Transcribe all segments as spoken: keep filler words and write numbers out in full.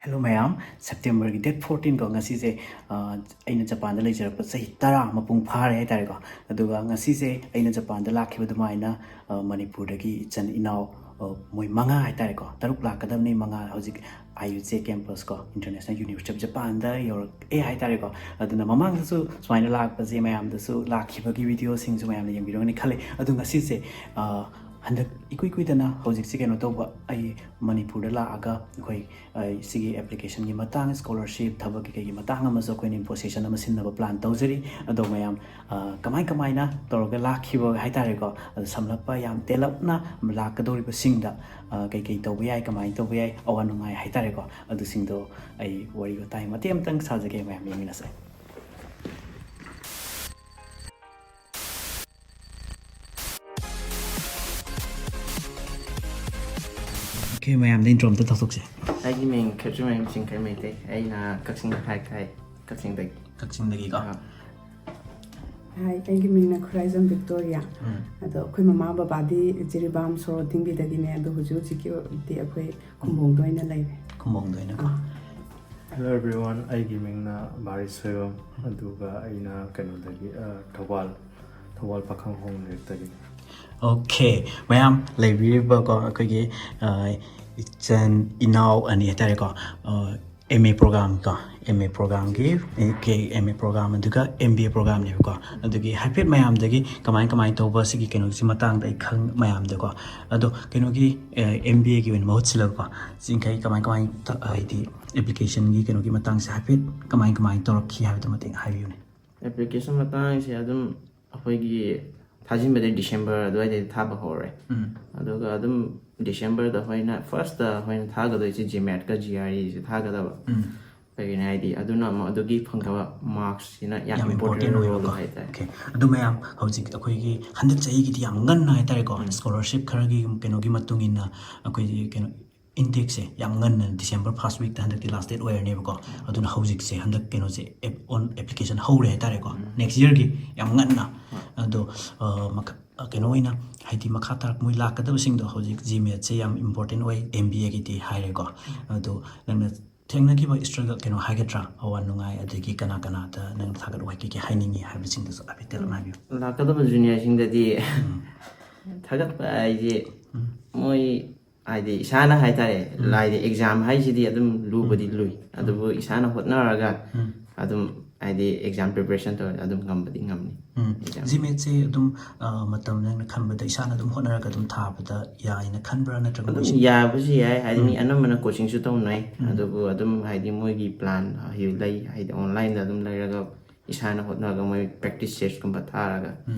Hello ꯃꯌꯥꯝ, ꯁꯦꯞꯇꯦꯝꯕꯔꯒꯤ date fourteen ꯀꯣ, ꯉꯁꯤꯁꯦ ꯑ, ꯑꯩꯅ ꯖꯄꯥꯟꯗ ꯂꯩꯖꯔꯛꯄ ꯆꯍꯤ ꯇꯔꯥ ꯃꯄꯨꯡ ꯐꯥꯔꯦ ꯍꯥꯏꯇꯥꯔꯦꯀꯣ꯫ ꯑꯗꯨꯒ ꯉꯁꯤꯁꯦ ꯑꯩꯅ ꯖꯄꯥꯟꯗ ꯂꯥꯛꯈꯤꯕ ꯑꯗꯨꯃꯥꯏꯅ ꯑ, ꯃꯅꯤꯄꯨꯔꯗꯒꯤ ꯏꯆꯤꯟ ꯏꯅꯥꯎ ꯑ, ꯃꯣꯏ ꯃꯉꯥ ꯍꯥꯏꯇꯥꯔꯦꯀꯣ, ꯇꯔꯨꯛ ꯂꯥꯛꯀꯗꯕꯅꯤ, ꯃꯉꯥ ꯍꯧꯖꯤꯛ IUJ campus ꯀꯣ, International University of Japanꯗ ꯌꯧꯔꯛꯑꯦ ꯍꯥꯏꯇꯥꯔꯦꯀꯣ꯫ ꯑꯗꯨꯅ ꯃꯃꯥꯡꯗꯁꯨ ꯁꯨꯃꯥꯏꯅ ꯂꯥꯛꯄꯁꯦ ꯃꯌꯥꯝꯗꯁꯨ ꯂꯥꯛꯈꯤꯕꯒꯤ ꯚꯤꯗꯤꯑꯣꯁꯤꯡꯁꯨ ꯃꯌꯥꯝꯅ ꯌꯦꯡꯕꯤꯔꯝꯒꯅꯤ ꯈꯜꯂꯦ꯫ ꯑꯗꯨ ꯉꯁꯤꯁꯦ ꯑ, ꯍꯟꯗꯛ ꯏꯀꯨꯏ ꯀꯨꯏꯗꯅ ꯍꯧꯖꯤꯛꯁꯦ ꯀꯩꯅꯣ ꯇꯧꯕ, ꯑꯩ ꯃꯅꯤꯄꯨꯔꯗ ꯂꯥꯛꯑꯒ ꯑꯩꯈꯣꯏ ꯑꯩ ꯁꯤꯒꯤ ꯑꯦꯄ꯭ꯂꯤꯀꯦꯁꯟꯒꯤ ꯃꯇꯥꯡ, ꯁ꯭ꯀꯣꯂꯔꯁꯤꯞ, ꯊꯕꯛꯀꯤ ꯀꯩꯒꯤ ꯃꯇꯥꯡ ꯑꯃꯁꯨ ꯑꯩꯈꯣꯏ ꯅꯦꯒꯣꯁꯤꯌꯦꯁꯟ ꯑꯃ ꯁꯤꯟꯅꯕ ꯄ꯭ꯂꯥꯟ ꯇꯧꯖꯔꯤ꯫ ꯑꯗꯣ ꯃꯌꯥꯝ ꯑ, ꯀꯃꯥꯏ ꯀꯃꯥꯏꯅ ꯇꯧꯔꯒ ꯂꯥꯛꯈꯤꯕ ꯍꯥꯏꯇꯥꯔꯦꯀꯣ, ꯑꯗꯨ ꯁꯝꯂꯞꯄ ꯌꯥꯝ ꯇꯦꯜꯂꯞꯅ ꯂꯥꯛꯀꯗꯧꯔꯤꯕꯁꯤꯡꯗ ꯑ, ꯀꯩꯀꯩ ꯇꯧꯕ ꯌꯥꯏ, ꯀꯃꯥꯏꯅ ꯇꯧꯕ ꯌꯥꯏ, ꯑꯋꯥ ꯅꯨꯡꯉꯥꯏ ꯍꯥꯏꯇꯥꯔꯦꯀꯣ, ꯑꯗꯨꯁꯤꯡꯗꯣ ꯑꯩ ꯋꯥꯔꯤ ꯋꯥꯇꯥꯏ ꯃꯇꯦꯛ ꯑꯃꯇꯪ ꯁꯥꯖꯒꯦ, ꯃꯌꯥꯝ ꯌꯦꯡꯃꯤꯟꯅꯁꯦ꯫ ꯑꯣꯀꯦ, ꯃꯌꯥꯝꯗ ꯏꯟꯇ꯭ꯔꯣ ꯑꯝꯇ ꯇꯧꯊꯣꯛꯁꯦ꯫ ꯑꯩꯒꯤ ꯃꯤꯡ ꯈꯦꯇ꯭ꯔꯤꯃꯌꯨꯝ ꯆꯤꯡꯈꯩ ꯃꯩꯇꯩ꯫ ꯑꯩꯅ ꯀꯛꯆꯤꯡ ꯍꯥꯏ ꯀꯥꯏ, ꯀꯛꯆꯤꯡꯗꯒꯤ꯫ ꯀꯛꯆꯤꯡꯗꯒꯤꯀꯣ? ꯑꯥ꯫ ꯍꯥꯏ, ꯑꯩꯒꯤ ꯃꯤꯡꯅ ꯈꯨꯔꯥꯏꯖꯝ ꯕꯤꯛꯇꯣꯔꯤꯌꯥ꯫ ꯎꯝ꯫ ꯑꯗꯣ ꯑꯩꯈꯣꯏ ꯃꯃꯥ ꯕꯕꯥꯗꯤ ꯖꯤꯔꯤꯕꯥꯝ ꯁꯣꯔꯣ ꯇꯤꯡꯕꯤꯗꯒꯤꯅꯦ, ꯑꯗꯣ ꯍꯧꯖꯤꯛ ꯍꯧꯖꯤꯛꯀꯤ ꯑꯣꯏꯅꯗꯤ ꯑꯩꯈꯣꯏ ꯈꯨꯝꯕꯣꯡꯗ ꯑꯣꯏꯅ ꯂꯩꯔꯦ꯫ ꯈꯨꯝꯕꯣꯡꯗ ꯑꯣꯏꯅꯀꯣ? ꯑꯥ꯫ Hello everyone, ꯑꯩꯒꯤ ꯃꯤꯡꯅ ꯕꯥꯔꯤꯁ ꯁꯣꯏꯕꯝ, ꯑꯗꯨꯒ ꯑꯩꯅ ꯀꯩꯅꯣꯗꯒꯤ, ꯑ, ꯊꯧꯕꯥꯜ, ꯊꯧꯕꯥꯜ ꯄꯥꯈꯪ ꯍꯣꯝ ꯂꯩꯔꯛꯇꯒꯤꯅꯤ꯫ ꯑꯣꯀꯦ, ꯃꯌꯥꯝ ꯂꯩꯕꯤꯔꯤꯕꯀꯣ, ꯑꯩꯈꯣꯏꯒꯤ, ꯑ, ꯏꯆꯟ ꯏꯅꯥꯎ ꯑꯅꯤ ꯍꯥꯏꯇꯥꯔꯦꯀꯣ, ꯑ, MA program ꯀꯣ, MA programꯒꯤ, ꯑꯣꯀꯦ, MA program ꯑꯗꯨꯒ MBA programꯅꯦꯕꯀꯣ꯫ ꯑꯗꯨꯒꯤ ꯍꯥꯏꯐꯦꯠ ꯃꯌꯥꯝꯗꯒꯤ ꯀꯃꯥꯏ ꯀꯃꯥꯏꯅ ꯇꯧꯕ ꯁꯤꯒꯤ ꯀꯩꯅꯣꯁꯤ ꯃꯇꯥꯡꯗ ꯑꯩ ꯈꯪ ꯃꯌꯥꯝꯗꯀꯣ꯫ ꯑꯗꯣ ꯀꯩꯅꯣꯒꯤ, ꯑ, MBAꯒꯤ ꯑꯣꯏꯅ ꯃꯍꯨꯠ ꯁꯤꯜꯂꯒꯀꯣ, ꯆꯤꯡꯈꯩ ꯀꯃꯥꯏ ꯀꯃꯥꯏ ꯇ-, ꯍꯥꯏꯗꯤ ꯑꯦꯄ꯭ꯂꯤꯀꯦꯁꯟꯒꯤ ꯀꯩꯅꯣꯒꯤ ꯃꯇꯥꯡꯁꯦ ꯍꯥꯏꯐꯦꯠ ꯀꯃꯥꯏ ꯀꯃꯥꯏꯅ ꯇꯧꯔꯛꯈꯤ ꯍꯥꯏꯕꯗꯨ ꯃꯇꯦꯛ ꯍꯥꯏꯕꯤꯌꯨꯅꯦ꯫ ꯑꯦꯄ꯭ꯂꯤꯀꯦꯁꯟ ꯃꯇꯥꯡꯁꯦ ꯑꯗꯨꯝ ꯑꯩꯈꯣꯏꯒꯤ ꯊꯥꯖꯤꯟꯕꯗꯤ ꯗꯤꯁꯦꯝꯕꯔ ꯑꯗꯨꯋꯥꯏꯗꯩ ꯊꯥꯕ ꯍꯧꯔꯦ꯫ ꯎꯝ꯫ ꯑꯗꯨꯒ ꯑꯗꯨꯝ ꯗꯤꯁꯦꯝꯕꯔꯗ ꯑꯩꯈꯣꯏꯅ firstꯇ ꯑꯩꯈꯣꯏꯅ ꯊꯥꯒꯗꯣꯏꯁꯦ GMATꯀ GREꯁꯦ ꯊꯥꯒꯗꯕ꯫ ꯎꯝ꯫ ꯀꯩꯒꯤꯅꯣ ꯍꯥꯏꯗꯤ ꯑꯗꯨꯅ ꯑꯃꯨꯛ ꯑꯗꯨꯒꯤ ꯐꯪꯒꯗꯕ marksꯁꯤꯅ ꯌꯥꯝ ꯌꯥꯝ important important role ꯑꯣꯏꯌꯦꯕꯀꯣ꯫ ꯍꯥꯏꯇꯥꯔꯦ꯫ ꯑꯣꯀꯦ꯫ ꯑꯗꯨ ꯃꯌꯥꯝ ꯍꯧꯖꯤꯛ ꯑꯩꯈꯣꯏꯒꯤ ꯍꯟꯗꯛ ꯆꯍꯤꯒꯤꯗꯤ ꯌꯥꯝ ꯉꯟꯅ ꯍꯥꯏꯇꯥꯔꯦꯀꯣ, ꯎꯝ꯫ Scholarship ꯈꯔꯒꯤ ꯀꯩꯅꯣꯒꯤ ꯃꯇꯨꯡ ꯏꯟꯅ ꯑꯩꯈꯣꯏꯒꯤ ꯀꯩꯅꯣ intakeꯁꯦ ꯌꯥꯝ ꯉꯟꯅ ꯗꯤꯁꯦꯝꯕꯔ first weekꯇ ꯍꯟꯗꯛꯇꯤ last date ꯑꯣꯏꯔꯅꯦꯕꯀꯣ꯫ ꯑꯗꯨꯅ ꯍꯧꯖꯤꯛꯁꯦ ꯍꯟꯗꯛ ꯀꯩꯅꯣꯁꯦ app-, on application ꯍꯧꯔꯦ ꯍꯥꯏꯇꯥꯔꯦꯀꯣ꯫ ꯎꯝ꯫ Next yearꯒꯤ ꯌꯥꯝ ꯉꯟꯅ꯫ ꯍꯣꯏ꯫ ꯑꯗꯣ, ꯑ, ꯃꯈ-, ꯑ, ꯀꯩꯅꯣ ꯑꯣꯏꯅ ꯍꯥꯏꯗꯤ ꯃꯈꯥ ꯇꯥꯔꯛ ꯃꯣꯏ ꯂꯥꯛꯀꯗꯕꯁꯤꯡꯗꯣ ꯍꯧꯖꯤꯛ GMATꯁꯦ ꯌꯥꯝ important ꯑꯣꯏ, MBAꯒꯤꯗꯤ ꯍꯥꯏꯔꯦꯀꯣ꯫ ꯎꯝ꯫ ꯑꯗꯣ ꯅꯪꯅ ꯊꯦꯡꯅꯈꯤꯕ struggle, ꯀꯩꯅꯣ ꯍꯥꯏꯒꯗ꯭ꯔꯥ, ꯑꯋꯥ ꯅꯨꯡꯉꯥꯏ, ꯑꯗꯒꯤ ꯀꯅꯥ ꯀꯅꯥꯗ ꯅꯪ ꯊꯥꯒꯠ ꯋꯥꯍꯩ ꯀꯩꯀꯩ ꯍꯥꯏꯅꯤꯡꯉꯤ ꯍꯥꯏꯕꯁꯤꯡꯗꯨꯁꯨ ꯍꯥꯏꯐꯦꯠ ꯇꯦꯜꯂꯞꯅ ꯍꯥꯏꯕꯤꯌꯨ꯫ ꯂꯥꯛꯀꯗꯕ juniorꯁꯤꯡꯗꯗꯤ ꯊꯥꯒꯠꯄ ꯍꯥꯏꯁꯦ, ꯃꯣꯏ ꯍꯥꯏꯗꯤ ꯏꯁꯥꯅ ꯍꯥꯏꯇꯥꯔꯦ, ꯂꯥꯏꯗꯤ exam ꯍꯥꯏꯁꯤꯗꯤ ꯑꯗꯨꯝ ꯂꯨꯕꯗꯤ ꯂꯨꯏ, ꯑꯗꯨꯕꯨ ꯏꯁꯥꯅ ꯍꯣꯠꯅꯔꯒ ꯑꯗꯨꯝ ꯍꯥꯏꯗꯤ exam preparation ꯇꯧꯔꯒ ꯑꯗꯨꯝ ꯉꯝꯕꯗꯤ ꯉꯝꯅꯤ꯫ GMATꯁꯦ ꯑꯗꯨꯝ, ꯑ, ꯃꯇꯝ ꯅꯪꯅ ꯈꯟꯕꯗ ꯏꯁꯥꯅ ꯑꯗꯨꯝ ꯍꯣꯠꯅꯔꯒ ꯑꯗꯨꯝ ꯊꯥꯕꯗ ꯌꯥꯏꯅ ꯈꯟꯕ꯭ꯔꯥ, ꯅꯠꯇ꯭ꯔꯒ ꯑꯗꯨꯝ ꯃꯣꯏꯁꯦ? ꯌꯥꯕꯁꯨ ꯌꯥꯏ, ꯍꯥꯏꯗꯤ ꯃꯤ ꯑꯅꯝꯕꯅ coachingꯁꯨ ꯇꯧꯅꯩ, ꯑꯗꯨꯕꯨ ꯑꯗꯨꯝ ꯍꯥꯏꯗꯤ ꯃꯣꯏꯒꯤ plan ꯂꯩ, ꯍꯥꯏꯗꯤ onlineꯗ ꯑꯗꯨꯝ ꯂꯩꯔꯒ ꯏꯁꯥꯅ ꯍꯣꯠꯅꯔꯒ ꯃꯣꯏ practice sessionꯒꯨꯝꯕ ꯊꯥꯔꯒ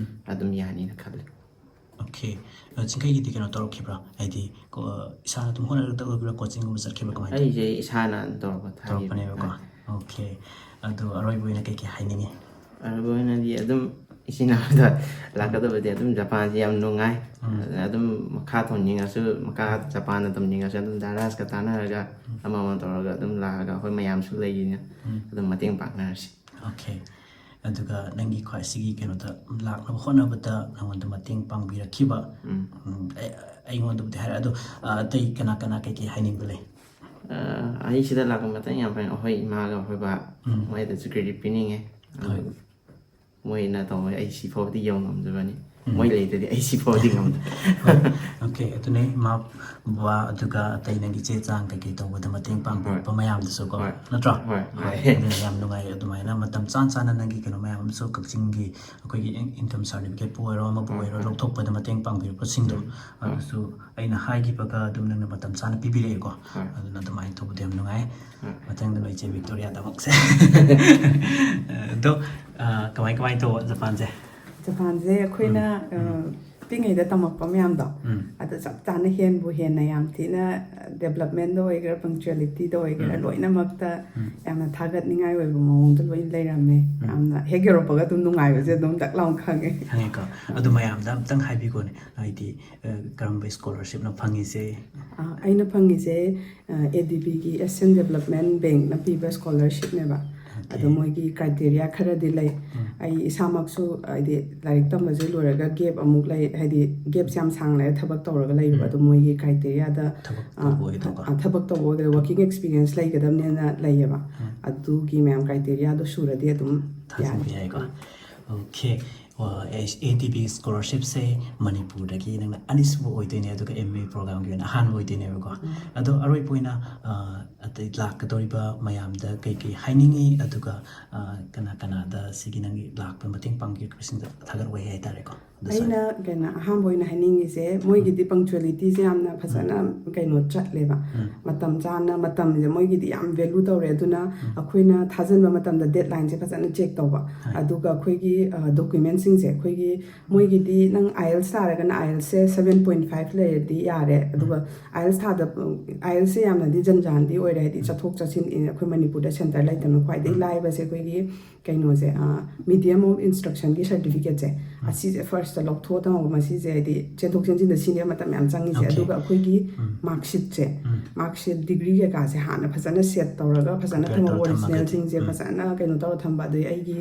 ꯑꯗꯨꯝ ꯌꯥꯅꯤꯅ ꯈꯜꯂꯤ꯫ Okay. ꯑ, ꯆꯤꯡꯈꯩꯒꯤꯗꯤ ꯀꯩꯅꯣ ꯇꯧꯔꯛꯈꯤꯕ꯭ꯔꯥ? ꯍꯥꯏꯗꯤ, ꯀꯣ-, ꯏꯁꯥꯅ ꯑꯗꯨꯝ ꯍꯣꯠꯅꯔꯒ ꯇꯧꯔꯛꯈꯤꯕ꯭ꯔꯥ, coachingꯒꯨꯝꯕ ꯆꯠꯈꯤꯕ꯭ꯔꯥ, ꯀꯃꯥꯏꯅ ꯇꯧ-? ꯑꯩꯁꯦ ꯏꯁꯥꯅ ꯑꯗꯨꯝ ꯇꯧꯔꯒ ꯊꯥꯈꯤꯕꯅꯤ꯫ ꯇꯧꯔꯛꯄꯅꯦꯕꯀꯣ꯫ Okay. ꯑꯗꯣ ꯑꯔꯣꯏꯕ ꯑꯣꯏꯅ ꯀꯩ ꯀꯩ ꯍꯥꯏꯅꯤꯡꯉꯤ? ꯑꯔꯣꯏꯕ ꯑꯣꯏꯅꯗꯤ ꯑꯗꯨꯝ ꯏꯆꯤꯟ ꯏꯅꯥꯎꯗ ꯂꯥꯛꯀꯗꯕꯗꯤ ꯑꯗꯨꯝ ꯖꯄꯥꯟꯁꯦ ꯌꯥꯝ ꯅꯨꯡꯉꯥꯏ꯫ ꯑꯗꯨꯝ ꯃꯈꯥ ꯇꯧꯅꯤꯡꯉꯁꯨ, ꯃꯈꯥ ꯖꯄꯥꯟꯗ ꯇꯝꯅꯤꯡꯉꯁꯨ ꯑꯗꯨꯝ ꯗꯥꯏꯔꯥꯁꯀ ꯇꯥꯟꯅꯔꯒ ꯑꯃꯃꯝ ꯇꯧꯔꯒ ꯑꯗꯨꯝ ꯂꯥꯛꯑꯒ ꯑꯩꯈꯣꯏ ꯃꯌꯥꯝꯁꯨ ꯂꯩꯔꯤꯅ ꯑꯗꯨꯝ ꯃꯇꯦꯡ ꯄꯥꯡꯅꯔꯁꯤ꯫ Okay. ꯑꯗꯨꯒ ꯅꯪꯒꯤ ꯈ꯭ꯋꯥꯏ ꯁꯤꯒꯤ ꯀꯩꯅꯣꯗ ꯂꯥꯛꯅꯕ ꯍꯣꯠꯅꯕꯗ ꯅꯉꯣꯟꯗ ꯃꯇꯦꯡ ꯄꯥꯡꯕꯤꯔꯛꯈꯤꯕ, ꯎꯝ, ꯑꯩ-, ꯑꯩꯉꯣꯟꯗꯕꯨꯗꯤ ꯍꯥꯏꯔꯦ, ꯑꯗꯣ, ꯑ, ꯑꯇꯩ ꯀꯅꯥ ꯀꯅꯥ ꯀꯩꯀꯩ ꯍꯥꯏꯅꯤꯡꯕ ꯂꯩ? ꯑ, ꯑꯩ ꯁꯤꯗ ꯂꯥꯛꯄ ꯃꯇꯦꯡ ꯌꯥꯝ ꯄꯥꯡꯉꯦ꯫ ꯑꯩꯈꯣꯏ ꯏꯃꯥꯒ ꯑꯩꯈꯣꯏ ꯕꯥ, ꯃꯣꯏꯗꯁꯨ credit ꯄꯤꯅꯤꯡꯉꯦ꯫ ꯍꯣꯏ꯫ ꯑꯗꯨ ꯃꯣꯏꯅ ꯇꯧꯕ ꯑꯩ ꯁꯤ ꯐꯥꯎꯕꯗꯤ ꯌꯧ ꯉꯝꯖꯕꯅꯤ꯫ ꯃꯣꯏ ꯂꯩꯇ꯭ꯔꯗꯤ ꯑꯩ ꯁꯤ ꯐꯥꯎꯕꯗꯤ ꯉꯝꯗꯦ꯫ Okay, ꯑꯗꯨꯅꯦ, ꯏꯃꯥ, ꯕꯕꯥ, ꯑꯗꯨꯒ ꯑꯇꯩ ꯅꯪꯒꯤ ꯆꯦ ꯆꯥꯡ ꯀꯩꯀꯩ ꯇꯧꯕꯗ ꯃꯇꯦꯡ ꯄꯥꯡꯕꯤꯔꯛꯄ ꯃꯌꯥꯝꯗꯨꯁꯨ ꯀꯣ, ꯍꯣꯏ꯫ ꯅꯠꯇ꯭ꯔꯣ? ꯍꯣꯏ, ꯍꯣꯏ, ꯍꯣꯏ꯫ ꯑꯗꯨꯅ ꯌꯥꯝ ꯅꯨꯡꯉꯥꯏ꯫ ꯑꯗꯨꯃꯥꯏꯅ ꯃꯇꯝ ꯆꯥ ꯆꯥꯅ ꯅꯪꯒꯤ ꯀꯩꯅꯣ ꯃꯌꯥꯝ ꯑꯃꯁꯨ, ꯀꯛꯆꯤꯡꯒꯤ ꯑꯩꯈꯣꯏꯒꯤ in-, income certificateꯄꯨ ꯑꯣꯏꯔꯣ, ꯑꯃꯕꯨ ꯑꯣꯏꯔꯣ, ꯂꯧꯊꯣꯛꯄꯗ ꯃꯇꯦꯡ ꯄꯥꯡꯕꯤꯔꯛꯄꯁꯤꯡꯗꯣ, ꯑꯗꯨꯁꯨ ꯑꯩꯅ ꯍꯥꯏꯈꯤꯕꯒ ꯑꯗꯨꯝ ꯅꯪꯅ ꯃꯇꯝ ꯆꯥꯅ ꯄꯤꯕꯤꯔꯛꯑꯦꯀꯣ꯫ ꯍꯣꯏ꯫ ꯑꯗꯨꯅ ꯑꯗꯨꯃꯥꯏꯅ ꯇꯧꯕꯗꯣ ꯌꯥꯝ ꯅꯨꯡꯉꯥꯏ꯫ ꯍꯣꯏ꯫ ꯃꯊꯪꯗ ꯅꯣꯏ ꯏꯆꯦ ꯕꯤꯛꯇꯣꯔꯤꯌꯥꯗ ꯑꯃꯨꯛꯁꯦ꯫ ꯑꯗꯣ, ꯑ, ꯀꯃꯥꯏ ꯀꯃꯥꯏ ꯇꯧꯕ ꯖꯄꯥꯟꯁꯦ? ꯖꯄꯥꯟꯁꯦ ꯑꯩꯈꯣꯏꯅ, ꯑ, ꯄꯤꯛꯏꯉꯩꯗ ꯇꯝꯃꯛꯄ ꯃꯌꯥꯝꯗꯣ, ꯎꯝ꯫ ꯑꯗꯨ ꯆꯞ ꯆꯥꯅ ꯍꯦꯟꯕꯨ ꯍꯦꯟꯅ ꯌꯥꯝ ꯊꯤꯅ, developmentꯗ ꯑꯣꯏꯒꯦꯔꯥ, punctualityꯗ ꯑꯣꯏꯒꯦꯔꯥ, ꯎꯝ꯫ ꯂꯣꯏꯅꯃꯛꯇ ꯎꯝ꯫ ꯌꯥꯝꯅ ꯊꯥꯒꯠꯅꯤꯡꯉꯥꯏ ꯑꯣꯏꯕ ꯃꯑꯣꯡꯗ ꯂꯣꯏꯅ ꯂꯩꯔꯝꯃꯦ꯫ ꯎꯝ꯫ ꯌꯥꯝꯅ ꯍꯦꯛ ꯌꯧꯔꯛꯄꯒ ꯑꯗꯨꯝ ꯅꯨꯡꯉꯥꯏꯕꯁꯦ ꯑꯗꯨꯝ ꯗꯛ ꯂꯥꯎꯅ ꯈꯪꯉꯦ꯫ ꯈꯪꯉꯦꯀꯣ? ꯑꯗꯨ ꯃꯌꯥꯝꯗ ꯑꯝꯇꯪ ꯍꯥꯏꯕꯤꯈꯣꯅꯦ, ꯍꯥꯏꯗꯤ, ꯑ, ꯀꯔꯝꯕ scholarshipꯅꯣ ꯐꯪꯉꯤꯁꯦ? ꯑ, ꯑꯩꯅ ꯐꯪꯉꯤꯁꯦ, ꯑ, ADBꯒꯤ, Asian Development Bankꯅ ꯄꯤꯕ scholarshipꯅꯦꯕ꯫ ꯑꯗꯣ ꯃꯣꯏꯒꯤ criteria ꯈꯔꯗꯤ ꯂꯩ꯫ ꯑꯩ ꯏꯁꯥꯃꯛꯁꯨ ꯍꯥꯏꯗꯤ ꯂꯥꯏꯔꯤꯛ ꯇꯝꯕꯁꯦ ꯂꯣꯏꯔꯒ gap ꯑꯃꯨꯛ ꯂꯩ, ꯍꯥꯏꯗꯤ gapꯁꯦ ꯌꯥꯝ ꯁꯥꯡꯅ ꯂꯩꯔ ꯊꯕꯛ ꯇꯧꯔꯒ ꯂꯩꯔꯨꯕ꯫ ꯑꯗꯣ ꯃꯣꯏꯒꯤ criteriaꯗ ꯊꯕꯛ ꯇꯧꯕ ꯑꯣꯏꯒꯗꯧꯕ꯫ ꯑ, ꯊꯕꯛ ꯇꯧꯕ ꯑꯣꯏꯒꯗꯧꯕ, working experience ꯂꯩꯒꯗꯕꯅꯦꯅ ꯂꯩꯌꯦꯕ꯫ ꯑꯗꯨꯒꯤ ꯃꯌꯥꯝ criteriaꯗꯣ ꯁꯨꯔꯗꯤ ꯑꯗꯨꯝ ꯊꯥꯖꯤꯟꯕ ꯌꯥꯔꯦ꯫ ꯌꯥꯏꯀꯣ꯫ Okay, ꯑꯦ ꯗꯤ ꯕꯤ scholarshipꯁꯦ ꯃꯅꯤꯄꯨꯔꯗꯒꯤ ꯅꯪꯅ ꯑꯅꯤꯁꯨꯕ ꯑꯣꯏꯗꯣꯏꯅꯦ, ꯑꯗꯨꯒ M A programꯒꯤ ꯑꯣꯏꯅ ꯑꯍꯥꯟꯕ ꯑꯣꯏꯗꯣꯏꯅꯦꯕꯀꯣ꯫ ꯑꯗꯣ ꯑꯔꯣꯏꯕ ꯑꯣꯏꯅ ꯑ, ꯑꯇꯩ ꯂꯥꯛꯀꯗꯧꯔꯤꯕ ꯃꯌꯥꯝꯗ ꯀꯩ ꯀꯩ ꯍꯥꯏꯅꯤꯡꯉꯤ, ꯑꯗꯨꯒ ꯑ, ꯀꯅꯥ ꯀꯅꯥꯗ ꯁꯤꯒꯤ ꯅꯪꯒꯤ ꯂꯥꯛꯄ ꯃꯇꯦꯡ ꯄꯥꯡꯕꯤꯔꯛꯄꯁꯤꯡꯗ ꯊꯥꯒꯠ ꯋꯥꯍꯩ ꯍꯥꯏꯇꯥꯔꯦꯀꯣ꯫ ꯑꯗꯣ ꯁꯥꯔ꯫ ꯑꯩꯅ ꯀꯩꯅꯣ ꯑꯍꯥꯟꯕ ꯑꯣꯏꯅ ꯍꯥꯏꯅꯤꯡꯉꯤꯁꯦ, ꯃꯣꯏꯒꯤꯗꯤ punctualityꯁꯦ ꯌꯥꯝꯅ ꯐꯖꯅ ꯀꯩꯅꯣ ꯆꯠꯂꯦꯕ꯫ ꯃꯇꯝ ꯆꯥꯅ, ꯃꯇꯝꯁꯦ ꯃꯣꯏꯒꯤꯗꯤ ꯌꯥꯝ value ꯇꯧꯔꯦ꯫ ꯑꯗꯨꯅ ꯑꯩꯈꯣꯏꯅ ꯊꯥꯖꯤꯟꯕ ꯃꯇꯝꯗ deadlineꯁꯦ ꯐꯖꯅ check ꯇꯧꯕ꯫ ꯑꯗꯨꯒ ꯑꯩꯈꯣꯏꯒꯤ ꯑ, documentꯁꯤꯡꯁꯦ, ꯑꯩꯈꯣꯏꯒꯤ ꯃꯣꯏꯒꯤꯗꯤ ꯅꯪ IELTS ꯊꯥꯔꯒꯅ IELTSꯁꯦ seven point five ꯂꯩꯔꯗꯤ ꯌꯥꯔꯦ꯫ ꯑꯗꯨꯒ IELTS ꯊꯥꯗ IELTSꯁꯦ ꯌꯥꯝꯅꯗꯤ ꯖꯟꯖꯥꯟꯗꯤ ꯑꯣꯏꯔꯦ, ꯍꯥꯏꯗꯤ ꯆꯠꯊꯣꯛ ꯆꯠꯁꯤꯟ, ꯑꯩꯈꯣꯏ ꯃꯅꯤꯄꯨꯔꯗ center ꯂꯩꯇꯕꯅ ꯈ꯭ꯋꯥꯏꯗꯒꯤ ꯂꯥꯏꯕꯁꯦ ꯑꯩꯈꯣꯏꯒꯤ ꯀꯩꯅꯣꯁꯦ, medium of instructionꯒꯤ certificateꯁꯦ, ꯑꯁꯤꯁꯦ firstꯇ ꯂꯧꯊꯣꯛꯑ ꯊꯝꯍꯧꯕ꯫ ꯃꯁꯤꯁꯦ ꯍꯥꯏꯗꯤ ꯆꯦꯟꯊꯣꯛ ꯆꯦꯟꯁꯤꯟꯗ ꯁꯤꯖꯤꯟꯅꯕ ꯃꯇꯝ ꯌꯥꯝ ꯆꯪꯉꯤꯁꯦ꯫ Okay. ꯑꯗꯨꯒ ꯑꯩꯈꯣꯏꯒꯤ marksheetꯁꯦ, marksheet, degree ꯀꯩꯀꯥꯁꯦ ꯍꯥꯟꯅ ꯐꯖꯅ set ꯇꯧꯔꯒ ꯐꯖꯅ Prepare ꯊꯝꯍꯧꯕ, ꯇꯧꯔ original ꯊꯝꯃꯒꯗꯤ꯫ ꯁꯤꯡꯁꯦ ꯐꯖꯅ ꯀꯩꯅꯣ ꯇꯧꯔ ꯊꯝꯕ꯫ ꯑꯗꯩ ꯑꯩꯒꯤ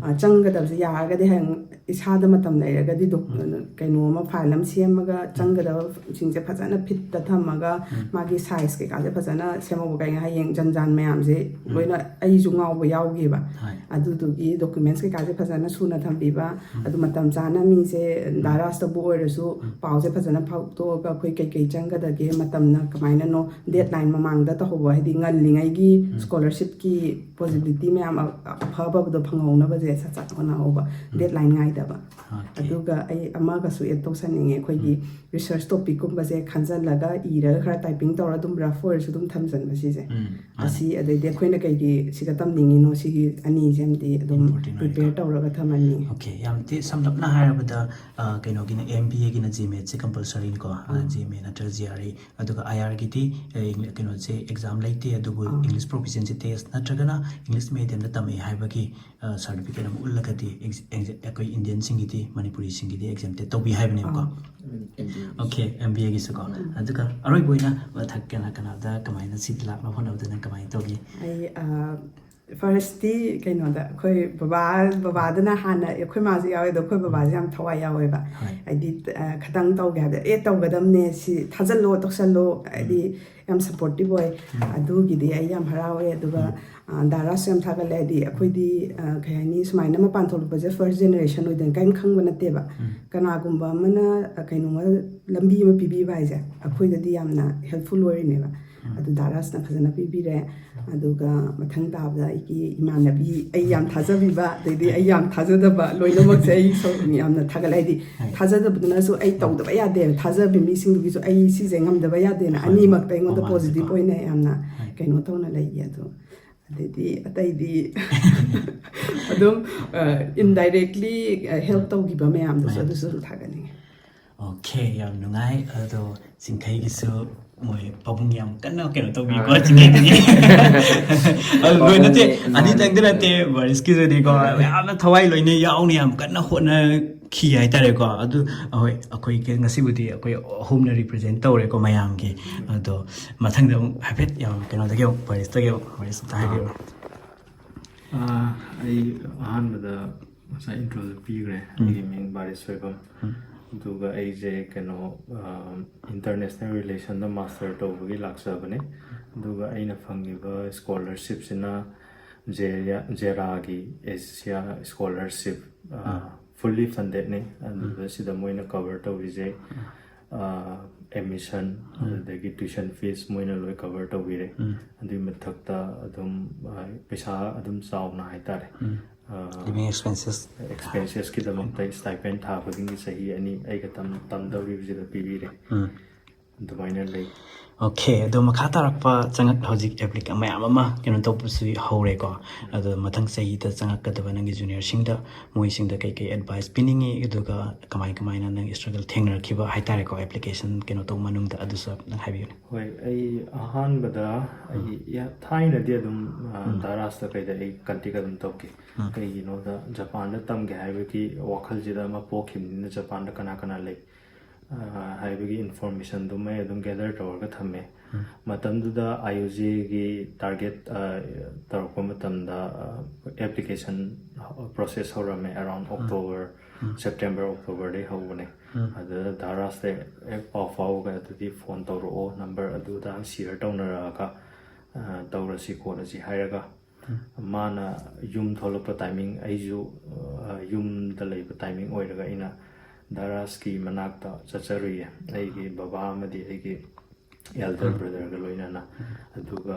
ꯑ, ꯆꯪꯒꯗꯕꯁꯦ ꯌꯥꯔꯒꯗꯤ ꯍꯌꯦꯡ ꯏꯁꯥꯗ ꯃꯇꯝ ꯂꯩꯔꯒꯗꯤ ꯗꯣꯛ-, ꯀꯩꯅꯣ ꯑꯃ, file ꯑꯃ ꯁꯦꯝꯃꯒ ꯆꯪꯒꯗꯕꯁꯤꯡꯁꯦ ꯐꯖꯅ fitꯇ ꯊꯝꯃꯒ ꯃꯥꯒꯤ size ꯀꯩꯀꯥꯁꯦ ꯐꯖꯅ ꯁꯦꯝꯍꯧꯕ꯫ ꯀꯩꯅꯣ ꯍꯌꯦꯡ ꯖꯟꯖꯥꯟ ꯃꯌꯥꯝꯁꯦ ꯂꯣꯏꯅ ꯑꯩꯁꯨ ꯉꯥꯎꯕ ꯌꯥꯎꯈꯤꯕ꯫ ꯍꯣꯏ꯫ ꯑꯗꯨꯗꯨꯒꯤ documents ꯀꯩꯀꯥꯁꯦ ꯐꯖꯅ ꯁꯨꯅ ꯊꯝꯕꯤꯕ, ꯑꯗꯨ ꯃꯇꯝ ꯆꯥꯅ ꯃꯤꯁꯦ ꯗꯥꯏꯔꯥꯁꯇꯕꯨ ꯑꯣꯏꯔꯁꯨ ꯄꯥꯎꯁꯦ ꯐꯖꯅ ꯐꯥꯎꯗꯣꯛꯑꯒ ꯑꯩꯈꯣꯏ ꯀꯩꯀꯩ ꯆꯪꯒꯗꯒꯦ, ꯃꯇꯝꯅ ꯀꯃꯥꯏꯅꯅꯣ, deadline ꯃꯃꯥꯡꯗ ꯇꯧꯍꯧꯕ, ꯍꯥꯏꯗꯤ ꯉꯜꯂꯤꯉꯩꯒꯤ scholarshipꯀꯤ possibility ꯃꯌꯥꯝ ꯑ-, ꯑꯐꯕꯗꯣ ꯐꯪꯍꯧꯅꯕꯁꯦ ꯁꯠ ꯁꯠ ꯍꯣꯠꯅꯍꯧꯕ, deadline ꯉꯥꯏꯗꯕ꯫ Okay. ꯑꯗꯨꯒ ꯑꯩ ꯑꯃꯒꯁꯨ add ꯇꯧꯁꯟꯅꯤꯡꯉꯦ, ꯑꯩꯈꯣꯏꯒꯤ research topicꯀꯨꯝꯕꯁꯦ ꯈꯟꯖꯜꯂꯒ ꯏꯔꯒ ꯈꯔ typing ꯇꯧꯔ ꯑꯗꯨꯝ rough ꯑꯣꯏꯔꯁꯨ ꯑꯗꯨꯝ ꯊꯝꯖꯟꯕ ꯁꯤꯁꯦ꯫ ꯃꯥꯅꯦ꯫ ꯑꯁꯤ, ꯑꯗꯩꯗꯤ ꯑꯩꯈꯣꯏꯅ ꯀꯩꯒꯤ ꯁꯤꯗ ꯇꯝꯅꯤꯡꯉꯤꯅꯣ, ꯁꯤꯒꯤ ꯑꯅꯤꯁꯤꯃꯗꯤ ꯑꯗꯨꯝ Important ꯑꯣꯏ꯫ Prepare ꯇꯧꯔꯒ ꯊꯝꯃꯅꯤ꯫ Okay, ꯌꯥꯝ ꯊꯤ ꯁꯝꯂꯞꯅ ꯍꯥꯏꯔꯕꯗ, ꯑ, ꯀꯩꯅꯣꯒꯤꯅ M B Aꯒꯤꯅ GMATꯁꯦ compulsoryꯅꯤꯀꯣ, ꯑ, GMAT ꯅꯠꯇ꯭ꯔꯒ G R E, ꯑꯗꯨꯒ I Rꯒꯤꯗꯤ, ꯑ, ꯏꯪ-, ꯀꯩꯅꯣꯁꯦ exam ꯂꯩꯇꯦ, ꯑꯗꯨꯕꯨ English proficiency test ꯅꯠꯇ꯭ꯔꯒꯅ English mediumꯗ ꯇꯝꯃꯛꯑꯦ ꯍꯥꯏꯕꯒꯤ ꯑ, certificate ꯑꯃ ꯎꯠꯂꯒꯗꯤ ex-, ex-, ꯑꯩꯈꯣꯏ Indianꯁꯤꯡꯒꯤꯗꯤ, ꯃꯅꯤꯄꯨꯔꯤꯁꯤꯡꯒꯤꯗꯤ exempted ꯇꯧꯕꯤ ꯍꯥꯏꯕꯅꯦꯕꯀꯣ꯫ ꯑꯥ꯫ Okay, M B Aꯒꯤꯁꯨꯀꯣ꯫ ꯑꯗꯨꯒ ꯑꯔꯣꯏꯕ ꯑꯣꯏꯅ ꯃꯊꯛ ꯀꯅꯥ ꯀꯅꯥꯗ ꯀꯃꯥꯏꯅ ꯁꯤꯗ ꯂꯥꯛꯅꯕ ꯍꯣꯠꯅꯕꯗ ꯅꯪ ꯀꯃꯥꯏꯅ ꯇꯧꯒꯦ? ꯑꯩ, ꯑ, ꯐꯥꯔꯁꯇꯤ ꯀꯩꯅꯣꯗ, ꯑꯩꯈꯣꯏ ꯕꯕꯥ ꯕꯕꯥꯗꯅ ꯍꯥꯟꯅ, ꯑꯩꯈꯣꯏ ꯃꯥꯁꯨ ꯌꯥꯎꯋꯦ, ꯑꯗꯣ ꯑꯩꯈꯣꯏ ꯕꯕꯥꯁꯦ ꯌꯥꯝ ꯊꯋꯥꯏ ꯌꯥꯎꯋꯦꯕ꯫ ꯍꯣꯏ꯫ ꯍꯥꯏꯗꯤ, ꯑ, ꯈꯤꯇꯪ ꯇꯧꯒꯦ ꯍꯥꯏꯕꯗ, "ꯑꯦ, ꯇꯧꯒꯗꯕꯅꯦ, ꯁꯤ ꯊꯥꯖꯜꯂꯣ, ꯇꯧꯁꯜꯂꯣ", ꯍꯥꯏꯗꯤ ꯌꯥꯝ ꯁꯞꯄꯣꯔꯇꯤꯞ ꯑꯣꯏ꯫ ꯑꯗꯨꯒꯤꯗꯤ ꯑꯩ ꯌꯥꯝ ꯍꯔꯥꯎꯋꯦ꯫ ꯑꯗꯨꯒ, ꯑ, ꯗꯥ ꯔꯥꯖꯁꯨ ꯌꯥꯝ ꯊꯥꯒꯠꯂꯦ꯫ ꯍꯥꯏꯗꯤ ꯑꯩꯈꯣꯏꯗꯤ, ꯑ, ꯀꯩ ꯍꯥꯏꯅꯤ, ꯁꯨꯃꯥꯏꯅ ꯃꯄꯥꯟ ꯊꯣꯛꯂꯛꯄꯁꯦ ꯐꯥꯔꯁ ꯖꯦꯅꯦꯔꯦꯁꯟ ꯑꯣꯏꯗꯣꯏꯅꯤ, ꯀꯔꯤꯝ ꯈꯪꯕ ꯅꯠꯇꯦꯕ꯫ ꯀꯅꯥꯒꯨꯝꯕ ꯑꯃꯅ, ꯑ, ꯀꯩꯅꯣꯝꯃ ꯂꯝꯕꯤ ꯑꯃ ꯄꯤꯕꯤꯕ ꯍꯥꯏꯁꯦ ꯑꯩꯈꯣꯏꯗꯗꯤ ꯌꯥꯝꯅ ꯍꯦꯜꯞꯐꯨꯜ ꯑꯣꯏꯔꯤꯅꯦꯕ꯫ ꯑꯗꯨ ꯗꯥ ꯔꯥꯖꯅ ꯐꯖꯅ ꯄꯤꯕꯤꯔꯦ꯫ ꯑꯗꯨꯒ ꯃꯊꯪ ꯇꯥꯕꯗ ꯑꯩꯒꯤ ꯏꯃꯥꯟꯅꯕꯤ, ꯑꯩ ꯌꯥꯝ ꯊꯥꯖꯕꯤꯕ, ꯑꯗꯩꯗꯤ ꯑꯩ ꯌꯥꯝ ꯊꯥꯖꯗꯕ, ꯂꯣꯏꯅꯃꯛꯁꯦ ꯑꯩ ꯁꯣ-, ꯌꯥꯝꯅ ꯊꯥꯒꯠꯂꯦ꯫ ꯍꯥꯏꯗꯤ ꯊꯥꯖꯗꯕꯗꯨꯅꯁꯨ ꯑꯩ ꯇꯧꯗꯕ ꯌꯥꯗꯦ, ꯊꯥꯖꯕꯤ ꯃꯤꯁꯤꯡꯗꯨꯒꯤꯁꯨ ꯑꯩ ꯁꯤꯁꯦ ꯉꯝꯗꯕ ꯌꯥꯗꯦꯅ꯫ ꯍꯣꯏ, ꯍꯣꯏ꯫ ꯑꯅꯤꯃꯛꯇ ꯑꯩꯉꯣꯟꯗ ꯃꯃꯥꯡꯗꯗꯤꯀꯣ꯫ ꯄꯣꯖꯤꯇꯤꯚ ꯑꯣꯏꯅ ꯌꯥꯝꯅ ꯍꯣꯏ꯫ ꯀꯩꯅꯣ ꯇꯧꯅ ꯂꯩꯌꯦ꯫ ꯑꯗꯣ ꯑꯗꯩꯗꯤ ꯑꯇꯩꯗꯤ ꯑꯗꯨꯝ, ꯑ, ꯏꯟꯗꯥꯏꯔꯦꯛꯂꯤ, ꯑ, ꯍꯦꯜꯞ ꯇꯧꯈꯤꯕ ꯃꯌꯥꯝꯗꯨꯁꯨ, ꯃꯌꯥꯝ꯫ ꯑꯗꯨꯁꯨ ꯑꯗꯨꯝ ꯊꯥꯒꯠꯅꯤꯡꯉꯦ꯫ ꯑꯣꯀꯦ, ꯌꯥꯝ ꯅꯨꯡꯉꯥꯏ꯫ ꯑꯗꯣ ꯆꯤꯡꯈꯩꯒꯤꯁꯨ ꯃꯣꯏ ꯄꯥꯕꯨꯡ ꯌꯥꯝ ꯀꯟꯅ ꯀꯩꯅꯣ ꯇꯧꯕꯤꯀꯣ, ꯆꯤꯡꯈꯩꯗꯨꯒꯤ꯫ ꯑꯗꯨ ꯂꯣꯏ ꯅꯠꯇꯦ, ꯄꯥꯕꯨꯡꯒꯤ ꯑꯅꯤꯇꯪꯗꯤ ꯅꯠꯇꯦ, ꯕꯥꯔꯤꯁꯀꯤꯗꯨꯅꯤꯀꯣ, ꯌꯥꯝꯅ ꯊꯋꯥꯏ ꯂꯣꯏꯅ ꯌꯥꯎꯅ ꯌꯥꯝ ꯀꯟꯅ ꯍꯣꯠꯅꯈꯤ ꯍꯥꯏꯇꯥꯔꯦꯀꯣ꯫ ꯑꯗꯨ ꯑꯩꯈꯣꯏ, ꯑꯩꯈꯣꯏ ꯉꯁꯤꯕꯨꯗꯤ ꯑꯩꯈꯣꯏ ꯑꯍꯨꯝꯅ ꯔꯤꯄ꯭ꯔꯖꯦꯟ ꯇꯧꯔꯦꯀꯣ ꯃꯌꯥꯝꯒꯤ꯫ ꯑꯗꯣ ꯃꯊꯪꯗ ꯑꯃꯨꯛ ꯍꯥꯏꯐꯦꯠ ꯌꯥꯝ ꯀꯩꯅꯣꯗꯒꯤ ꯑꯃꯨꯛ, ꯕꯥꯔꯤꯁꯇꯒꯤ ꯑꯃꯨꯛ, ꯕꯥꯔꯤꯁ ꯑꯝꯇ ꯍꯥꯏꯕꯤꯔꯣ꯫ ꯑꯥ, ꯑꯩ ꯑꯍꯥꯟꯕꯗ ꯉꯁꯥꯏ ꯏꯟꯇ꯭ꯔꯣꯗ ꯄꯤꯈ꯭ꯔꯦ꯫ ꯑꯩꯒꯤ ꯃꯤꯡ ꯕꯥꯔꯤꯁ ꯁꯣꯏꯕꯝ꯫ ꯑꯗꯨꯒ ꯑꯩꯁꯦ ꯀꯩꯅꯣ, ꯏꯟꯇꯔꯅꯦꯁꯅꯦꯜ ꯔꯤꯂꯦꯁꯟꯗ ꯃꯥꯁꯇꯔ ꯇꯧꯕꯒꯤ ꯂꯥꯛꯆꯕꯅꯦ꯫ ꯑꯗꯨꯒ ꯑꯩꯅ ꯐꯪꯉꯤꯕ ꯁ꯭ꯀꯣꯂꯔꯁꯤꯞꯁꯤꯅ ꯖꯦꯔꯥꯒꯤ ꯑꯦꯁꯤꯌꯥ ꯁ꯭ꯀꯣꯂꯔꯁꯤꯞ, ꯐꯨꯜꯂꯤ ꯐꯟꯗꯦꯠꯅꯤ꯫ ꯑꯗꯨꯗ ꯁꯤꯗ ꯃꯣꯏꯅ ꯀꯚꯔ ꯇꯧꯔꯤꯁꯦ ꯑꯦꯗꯃꯤꯁꯟ, ꯑꯗꯨꯗꯒꯤ ꯇ꯭ꯋꯤꯁꯟ ꯐꯤꯁ ꯃꯣꯏꯅ ꯂꯣꯏ ꯀꯚꯔ ꯇꯧꯕꯤꯔꯦ꯫ ꯑꯗꯨꯒꯤ ꯃꯊꯛꯇ ꯑꯗꯨꯝ, ꯑ, ꯄꯩꯁꯥ ꯑꯗꯨꯝ ꯆꯥꯎꯅ ꯍꯥꯏꯇꯥꯔꯦ꯫ ꯑ, ꯂꯤꯚꯤꯡ ꯑꯦꯛꯁꯄꯦꯟꯁꯦꯁ꯫ ꯑꯦꯛꯁꯄꯦꯟꯁꯦꯁꯀꯤꯗꯃꯛꯇ ꯁ꯭ꯇꯥꯏꯄꯦꯟ ꯊꯥ ꯈꯨꯗꯤꯡꯒꯤ ꯆꯍꯤ ꯑꯅꯤ ꯑꯩꯒ ꯇꯝ-, ꯇꯝꯗꯧꯔꯤꯕꯁꯤꯗ ꯄꯤꯕꯤꯔꯦ꯫ ꯑꯗꯨꯃꯥꯏꯅ ꯂꯩ꯫ ꯑꯣꯀꯦ, ꯑꯗꯣ ꯃꯈꯥ ꯇꯥꯔꯛꯄ ꯆꯪꯉꯛ-, ꯍꯧꯖꯤꯛ ꯑꯦꯄ꯭ꯂꯤꯀꯦ-, ꯃꯌꯥꯝ ꯑꯃ ꯀꯩꯅꯣ ꯇꯧꯕꯁꯨ ꯍꯧꯔꯦꯀꯣ꯫ ꯑꯗꯣ ꯃꯊꯪ ꯆꯍꯤꯗ ꯆꯪꯉꯛꯀꯗꯕ ꯅꯪꯒꯤ ꯖꯨꯅꯤꯌꯔꯁꯤꯡꯗ, ꯃꯣꯏꯁꯤꯡꯗ ꯀꯩꯀꯩ ꯑꯦꯗꯚꯥꯏꯁ ꯄꯤꯅꯤꯡꯉꯤ, ꯑꯗꯨꯒ ꯀꯃꯥꯏ ꯀꯃꯥꯏꯅ ꯅꯪ ꯁ꯭ꯇ꯭ꯔꯒꯜ ꯊꯦꯡꯅꯔꯛꯈꯤꯕ ꯍꯥꯏꯇꯥꯔꯦꯀꯣ, ꯑꯦꯄ꯭ꯂꯤꯀꯦꯁꯟ ꯀꯩꯅꯣ ꯇꯧꯕ ꯃꯅꯨꯡꯗ, ꯑꯗꯨꯁꯨ ꯅꯪ ꯍꯥꯏꯕꯤꯌꯨꯅꯦ꯫ ꯍꯣꯏ, ꯑꯩ ꯑꯍꯥꯟꯕꯗ ꯑꯩ ꯌꯥ-, ꯊꯥꯏꯅꯗꯤ ꯑꯗꯨꯝ, ꯑ, ꯗꯥ ꯔꯥꯖꯇ ꯀꯩꯗ ꯑꯩ ꯀꯟꯇꯦꯛ ꯑꯗꯨꯝ ꯇꯧꯈꯤ꯫ ꯀꯩꯒꯤꯅꯣꯗ ꯖꯄꯥꯟꯗ ꯇꯝꯒꯦ ꯍꯥꯏꯕꯒꯤ ꯋꯥꯈꯜꯁꯤꯗ ꯑꯃ ꯄꯣꯛꯈꯤꯕꯅꯤꯅ, ꯖꯄꯥꯟꯗ ꯀꯅꯥ ꯀꯅꯥ ꯂꯩ, ꯑ, ꯍꯥꯏꯕꯒꯤ ꯏꯟꯐꯣꯔꯃꯦꯁꯟꯗꯨꯃ ꯑꯩ ꯑꯗꯨꯝ ꯒꯦꯗꯔ ꯇꯧꯔꯒ ꯊꯝꯃꯦ꯫ ꯃꯇꯝꯗꯨꯗ ꯑꯥꯏ ꯌꯨ ꯖꯦꯒꯤ ꯇꯥꯔꯒꯦꯠ ꯇꯧꯔꯛꯄ ꯃꯇꯝꯗ ꯑꯦꯄ꯭ꯂꯤꯀꯦꯁꯟ ꯄ꯭ꯔꯣꯁꯦꯁ ꯍꯧꯔꯝꯃꯦ, ꯑꯦꯔꯥꯎꯟ ꯑꯣꯛꯇꯣꯕꯔ, ꯁꯦꯞꯇꯦꯝꯕꯔ ꯑꯣꯛꯇꯣꯕꯔꯗꯩ ꯍꯧꯕꯅꯦ꯫ ꯑꯗꯨꯗ ꯗꯥ ꯔꯥꯖꯇ ꯍꯦꯛ ꯄꯥꯎ ꯐꯥꯎꯔꯒ ꯑꯗꯨꯗꯤ ꯐꯣꯟ ꯇꯧꯔꯛꯑꯣ, ꯅꯝꯕꯔ ꯑꯗꯨꯗ ꯁꯤꯌꯔ ꯇꯧꯅꯔꯛꯑꯒ ꯇꯧꯔꯁꯤ ꯈꯣꯠꯂꯁꯤ ꯍꯥꯏꯔꯒ ꯃꯥꯅ ꯌꯨꯝ ꯊꯣꯛꯂꯛꯄ ꯇꯥꯏꯃꯤꯡ, ꯑꯩꯁꯨ ꯌꯨꯝꯗ ꯂꯩꯕ ꯇꯥꯏꯃꯤꯡ ꯑꯣꯏꯔꯒ ꯑꯩꯅ ꯗꯥ ꯔꯥꯖꯀꯤ ꯃꯅꯥꯛꯇ ꯆꯠꯆꯔꯨꯏꯌꯦ, ꯑꯩꯒꯤ ꯕꯕꯥ ꯑꯃꯗꯤ ꯑꯩꯒꯤ ꯑꯦꯜꯗꯔ ꯕ꯭ꯔꯗꯔꯒ ꯂꯣꯏꯅꯅ꯫ ꯑꯗꯨꯒ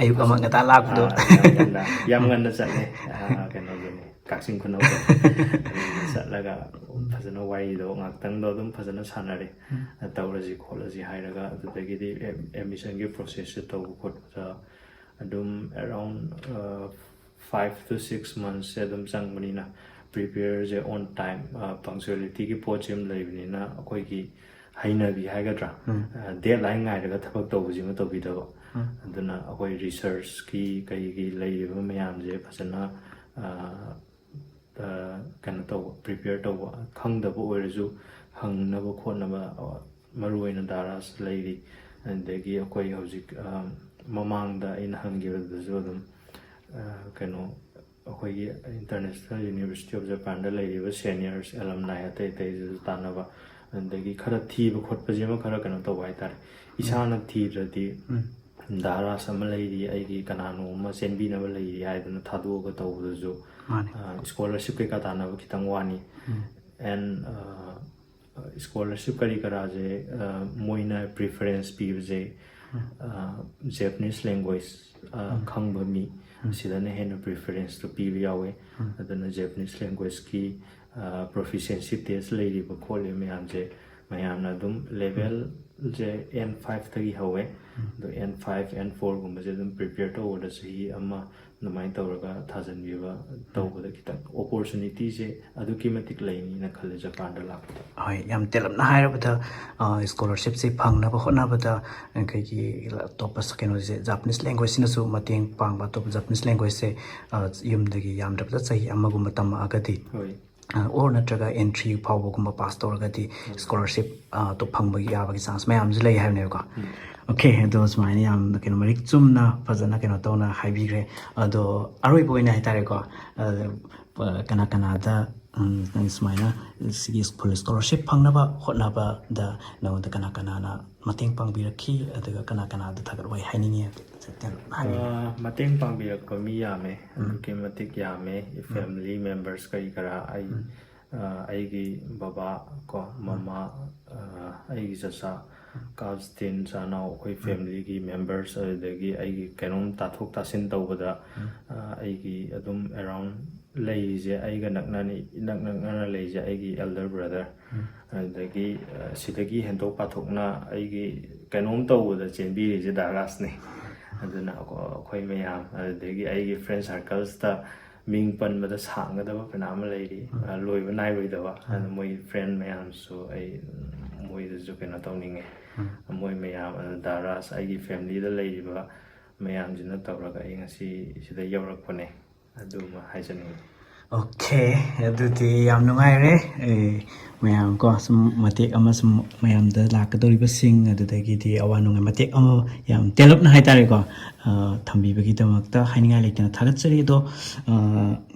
ꯑꯌꯨꯛ ꯑꯃ ꯉꯟꯇꯥ ꯂꯥꯛꯄꯗꯣ꯫ ꯑꯥ, ꯌꯥꯝ ꯉꯟꯅ, ꯌꯥꯝ ꯉꯟꯅ ꯆꯠꯂꯦ꯫ ꯑꯥ, ꯀꯩꯅꯣꯗꯅꯤ, ꯀꯛꯆꯤꯡ ꯈꯨꯅꯧꯗ꯫ ꯑꯗꯨꯗ ꯆꯠꯂꯒ ꯐꯖꯅ ꯋꯥꯔꯤꯗꯣ ꯉꯥꯛꯇꯪꯗꯣ ꯑꯗꯨꯝ ꯐꯖꯅ ꯁꯥꯟꯅꯔꯦ꯫ ꯇꯧꯔꯁꯤ ꯈꯣꯠꯂꯁꯤ ꯍꯥꯏꯔꯒ ꯑꯗꯨꯗꯒꯤꯗꯤ ꯑꯦꯗꯃꯤꯁꯟꯒꯤ ꯄ꯭ꯔꯣꯁꯦꯁꯁꯦ ꯇꯧꯕ ꯈꯣꯠꯄꯗ ꯑꯗꯨꯝ ꯑꯦꯔꯥꯎꯟ ꯐꯥꯏꯚ ꯇꯨ ꯁꯤꯛꯁ ꯃꯟꯁꯁꯦ ꯑꯗꯨꯝ ꯆꯪꯕꯅꯤꯅ, ꯄ꯭ꯔꯤꯄꯦꯌꯔꯁꯦ ꯑꯣꯟ ꯇꯥꯏꯝ, ꯄꯪꯆꯨꯋꯦꯂꯤꯇꯤꯒꯤ ꯄꯣꯠꯁꯦ ꯑꯃ ꯂꯩꯕꯅꯤꯅ, ꯑꯩꯈꯣꯏꯒꯤ ꯍꯩꯅꯕꯤ ꯍꯥꯏꯒꯗ꯭ꯔꯥ, ꯗꯦꯠ ꯂꯥꯏꯟ ꯉꯥꯏꯔꯒ ꯊꯕꯛ ꯇꯧꯕꯁꯤꯃ ꯇꯧꯕꯤꯗꯕ꯫ ꯑꯗꯨꯅ ꯑꯩꯈꯣꯏ ꯔꯤꯁꯔꯁꯀꯤ ꯀꯩꯒꯤ ꯂꯩꯔꯤꯕ ꯃꯌꯥꯝꯁꯦ ꯐꯖꯅ ꯀꯩꯅꯣ ꯇꯧꯕ, ꯄ꯭ꯔꯤꯄꯦꯌꯔ ꯇꯧꯕ, ꯈꯪꯗꯕ ꯑꯣꯏꯔꯁꯨ ꯍꯪꯅꯕ ꯈꯣꯠꯅꯕ, ꯃꯔꯨ ꯑꯣꯏꯅ ꯗꯥ ꯔꯥꯖ ꯂꯩꯔꯤ꯫ ꯑꯗꯒꯤ ꯑꯩꯈꯣꯏ ꯍꯧꯖꯤꯛ ꯃꯃꯥꯡꯗ ꯑꯩꯅ ꯍꯪꯈꯤꯕꯗꯁꯨ ꯑꯗꯨꯝ ꯀꯩꯅꯣ, ꯑꯩꯈꯣꯏꯒꯤ ꯏꯟꯇꯔꯅꯦꯁꯅꯦꯜ ꯌꯨꯅꯤꯚꯔꯁꯤꯇꯤ ꯑꯣꯐ ꯖꯄꯥꯟꯗ ꯂꯩꯔꯤꯕ ꯁꯦꯅꯤꯌꯔꯁ, ꯑꯦꯂꯝꯅꯥꯏ ꯑꯇꯩ ꯑꯇꯩꯗꯁꯨ ꯇꯥꯟꯅꯕ, ꯑꯗꯒꯤ ꯈꯔ ꯊꯤꯕ ꯈꯣꯠꯄꯁꯤꯃ ꯈꯔ ꯀꯩꯅꯣ ꯇꯧꯕ ꯍꯥꯏꯇꯥꯔꯦ꯫ ꯏꯁꯥꯅ ꯊꯤꯗ꯭ꯔꯗꯤ ꯗꯥ ꯔꯥꯖ ꯑꯃ ꯂꯩꯔꯤ, ꯑꯩꯒꯤ ꯀꯅꯥꯅꯣ ꯑꯃ ꯆꯦꯟꯕꯤꯅꯕ ꯂꯩꯔꯤ ꯍꯥꯏꯗꯅ ꯊꯥꯗꯣꯛꯑꯒ ꯇꯧꯕꯗꯨꯁꯨ, ꯃꯥꯅꯦ꯫ ꯁ꯭ꯀꯣꯂꯔꯁꯤꯞ ꯀꯩꯀꯥ ꯇꯥꯟꯅꯕ ꯈꯤꯇꯪ ꯋꯥꯅꯤ꯫ ꯑꯦꯟ ꯁ꯭ꯀꯣꯂꯔꯁꯤꯞ ꯀꯔꯤ ꯀꯔꯥꯁꯦ ꯃꯣꯏꯅ ꯄ꯭ꯔꯤꯐꯔꯦꯟꯁ ꯄꯤꯕꯁꯦ ꯖꯦꯄꯅꯤꯁ ꯂꯦꯡꯒ꯭ꯋꯦꯖ ꯈꯪꯕ ꯃꯤ, ꯁꯤꯗꯅ ꯍꯦꯟꯅ ꯄ꯭ꯔꯤꯐꯔꯦꯟꯁꯇꯣ ꯄꯤꯕ ꯌꯥꯎꯋꯦ꯫ ꯑꯗꯨꯅ ꯖꯦꯄꯅꯤꯁ ꯂꯦꯡꯒ꯭ꯋꯦꯖꯀꯤ ꯄ꯭ꯔꯣꯐꯤꯁꯤꯌꯦꯟꯁꯤ ꯇꯦꯁ ꯂꯩꯔꯤꯕ ꯈꯣꯠꯂꯤꯕ ꯃꯌꯥꯝꯁꯦ, ꯃꯌꯥꯝꯅ ꯑꯗꯨꯝ ꯂꯦꯚꯦꯜꯁꯦ ꯑꯦꯟ ꯐꯥꯏꯚꯇꯒꯤ ꯍꯧꯋꯦ꯫ ꯑꯗꯣ ꯑꯦꯟ ꯐꯥꯏꯚ, ꯑꯦꯟ ꯐꯣꯔꯒꯨꯝꯕꯁꯦ ꯑꯗꯨꯝ ꯄ꯭ꯔꯤꯄꯦꯌꯔ ꯇꯧꯕꯗ ꯆꯍꯤ ꯑꯃ ꯑꯗꯨꯃꯥꯏꯅ ꯇꯧꯔꯒ ꯊꯥꯖꯟꯕꯤꯕ ꯇꯧꯕꯗ ꯈꯤꯇꯪ ꯑꯣꯄꯣꯔꯆꯨꯅꯤꯇꯤꯁꯦ ꯑꯗꯨꯛꯀꯤ ꯃꯇꯤꯛ ꯂꯩꯅꯤꯅ ꯈꯜꯂꯦ ꯖꯄꯥꯟꯗ ꯂꯥꯛꯄꯗ꯫ ꯍꯣꯏ, ꯌꯥꯝ ꯇꯦꯜꯂꯞꯅ ꯍꯥꯏꯔꯕꯗ, ꯁ꯭ꯀꯣꯂꯔꯁꯤꯞꯁꯦ ꯐꯪꯅꯕ ꯍꯣꯠꯅꯕꯗ ꯑꯩꯈꯣꯏꯒꯤ ꯑꯇꯣꯞꯄ ꯀꯩꯅꯣꯁꯦ, ꯖꯄꯅꯤꯁ ꯂꯦꯡꯒ꯭ꯋꯦꯖꯁꯤꯅꯁꯨ ꯃꯇꯦꯡ ꯄꯥꯡꯕ, ꯑꯇꯣꯞꯄ ꯖꯄꯅꯤꯁ ꯂꯦꯡꯒ꯭ꯋꯦꯖꯁꯦ ꯌꯨꯝꯗꯒꯤ ꯌꯥꯝꯗ꯭ꯔꯕꯗ ꯆꯍꯤ ꯑꯃꯒꯨꯝꯕ ꯇꯝꯃꯛꯑꯒꯗꯤ, ꯍꯣꯏ꯫ ꯑꯣꯔ ꯅꯠꯇ꯭ꯔꯒ ꯑꯦꯟ ꯊ꯭ꯔꯤ ꯐꯥꯎꯕꯒꯨꯝꯕ ꯄꯥꯁ ꯇꯧꯔꯒꯗꯤ ꯁ꯭ꯀꯣꯂꯔꯁꯤꯞ ꯑꯗꯨ ꯐꯪꯕꯒꯤ ꯌꯥꯕꯒꯤ ꯆꯥꯟꯁ ꯃꯌꯥꯝꯁꯨ ꯂꯩ ꯍꯥꯏꯕꯅꯦꯕꯀꯣ꯫ ꯑꯣꯀꯦ, ꯑꯗꯣ ꯁꯨꯃꯥꯏꯅ ꯌꯥꯝꯅ ꯀꯩꯅꯣ ꯃꯔꯤꯛ ꯆꯨꯝꯅ ꯐꯖꯅ ꯀꯩꯅꯣ ꯇꯧꯅ ꯍꯥꯏꯕꯤꯈ꯭ꯔꯦ꯫ ꯑꯗꯣ ꯑꯔꯣꯏꯕ ꯑꯣꯏꯅ ꯍꯥꯏꯇꯥꯔꯦꯀꯣ, ꯑ, ꯀꯅꯥ ꯀꯅꯥꯗ, ꯎꯝ, ꯅꯪ ꯁꯨꯃꯥꯏꯅ ꯁꯤꯒꯤ ꯐꯨꯜ ꯁ꯭ꯀꯣꯂꯔꯁꯤꯞ ꯐꯪꯅꯕ ꯍꯣꯠꯅꯕꯗ ꯅꯉꯣꯟꯗ ꯀꯅꯥ ꯀꯅꯥꯅ ꯃꯇꯦꯡ ꯄꯥꯡꯕꯤꯔꯛꯈꯤ, ꯑꯗꯨꯒ ꯀꯅꯥ ꯀꯅꯥꯗ ꯊꯥꯒꯠ ꯋꯥꯍꯩ ꯍꯥꯏꯅꯤꯡꯉꯤ? ꯍꯥꯏꯕꯤꯌꯨ꯫ ꯑ, ꯃꯇꯦꯡ ꯄꯥꯡꯕꯤꯔꯛꯄ ꯃꯤ ꯌꯥꯝꯃꯦ, ꯑꯗꯨꯛꯀꯤ ꯃꯇꯤꯛ ꯌꯥꯝꯃꯦ꯫ ꯐꯦꯃꯤꯂꯤ ꯃꯦꯝꯕꯔꯁ ꯀꯔꯤ ꯀꯔꯥ, ꯑꯩ, ꯑ, ꯑꯩꯒꯤ ꯕꯕꯥ ꯀꯣ, ꯃꯃꯥ, ꯑ, ꯑꯩꯒꯤ ꯆꯆꯥ, ꯀꯥꯖꯤꯟ, ꯆꯥꯅꯥꯎ, ꯑꯩꯈꯣꯏ ꯐꯦꯃꯤꯂꯤꯒꯤ ꯃꯦꯝꯕꯔꯁ, ꯑꯗꯨꯗꯒꯤ ꯑꯩꯒꯤ ꯀꯩꯅꯣꯝ ꯇꯥꯊꯣꯛ ꯇꯥꯁꯤꯟ ꯇꯧꯕꯗ, ꯑ, ꯑꯩꯒꯤ ꯑꯗꯨꯝ ꯑꯦꯔꯥꯎꯟ ꯂꯩꯔꯤꯁꯦ, ꯑꯩꯒ ꯅꯛꯅꯅꯤ, ꯏꯅꯛ ꯅꯛꯅꯅ ꯂꯩꯔꯤꯁꯦ ꯑꯩꯒꯤ ꯑꯦꯜꯗꯔ ꯕ꯭ꯔꯗꯔ꯫ ꯑꯗꯨꯗꯒꯤ, ꯑ, ꯁꯤꯗꯒꯤ ꯍꯦꯟꯗꯣꯛ ꯄꯥꯊꯣꯛꯅ ꯑꯩꯒꯤ ꯀꯩꯅꯣꯝ ꯇꯧꯕꯗ ꯆꯦꯟꯕꯤꯔꯤꯁꯦ ꯗꯥ ꯔꯥꯖꯅꯤ꯫ ꯑꯗꯨꯅ ꯑꯩꯈꯣ-, ꯑꯩꯈꯣꯏ ꯃꯌꯥꯝ, ꯑꯗꯨꯗꯒꯤ ꯑꯩꯒꯤ ꯐ꯭ꯔꯦꯟ ꯁꯥꯔꯀꯜꯁꯇ ꯃꯤꯡ ꯄꯟꯕꯗ ꯁꯥꯡꯒꯗꯕ ꯐꯅꯌꯥꯝ ꯑꯃ ꯂꯩꯔꯤ, ꯑ, ꯂꯣꯏꯕ ꯅꯥꯏꯔꯣꯏꯗꯕ꯫ ꯑꯗꯨ ꯃꯣꯏ ꯐ꯭ꯔꯦꯟ ꯃꯌꯥꯝꯁꯨ ꯑꯩ, ꯎꯝ, ꯃꯣꯏꯗꯁꯨ ꯀꯩꯅꯣ ꯇꯧꯅꯤꯡꯉꯦ꯫ ꯃꯣꯏ ꯃꯌꯥꯝ, ꯑꯗꯨ ꯗꯥ ꯔꯥꯖ, ꯑꯩꯒꯤ ꯐꯦꯃꯤꯂꯤꯗ ꯂꯩꯔꯤꯕ ꯃꯌꯥꯝꯁꯤꯅ ꯇꯧꯔꯒ ꯑꯩ ꯉꯁꯤ ꯁꯤꯗ ꯌꯧꯔꯛꯄꯅꯦ꯫ ꯑꯗꯨꯃ ꯍꯥꯏꯖꯅꯤꯡꯉꯤ꯫ ꯑꯣꯀꯦ, ꯑꯗꯨꯗꯤ ꯌꯥꯝ ꯅꯨꯡꯉꯥꯏꯔꯦ꯫ ꯑꯦ, ꯃꯌꯥꯝ ꯀꯣ, ꯁꯨꯝ ꯃꯇꯦꯛ ꯑꯃ ꯁꯨꯝ ꯃꯌꯥꯝꯗ ꯂꯥꯛꯀꯗꯧꯔꯤꯕꯁꯤꯡ, ꯑꯗꯨꯗꯒꯤꯗꯤ ꯑꯋꯥ ꯅꯨꯡꯉꯥꯏ ꯃꯇꯦꯛ ꯑꯃ ꯌꯥꯝ ꯇꯦꯜꯂꯞꯅ ꯍꯥꯏꯇꯥꯔꯦꯀꯣ, ꯑ, ꯊꯝꯕꯤꯕꯒꯤꯗꯃꯛꯇ ꯍꯥꯏꯅꯤꯡꯉꯥꯏ ꯂꯩꯇꯅ ꯊꯥꯒꯠꯆꯔꯤ꯫ ꯑꯗꯣ, ꯑ,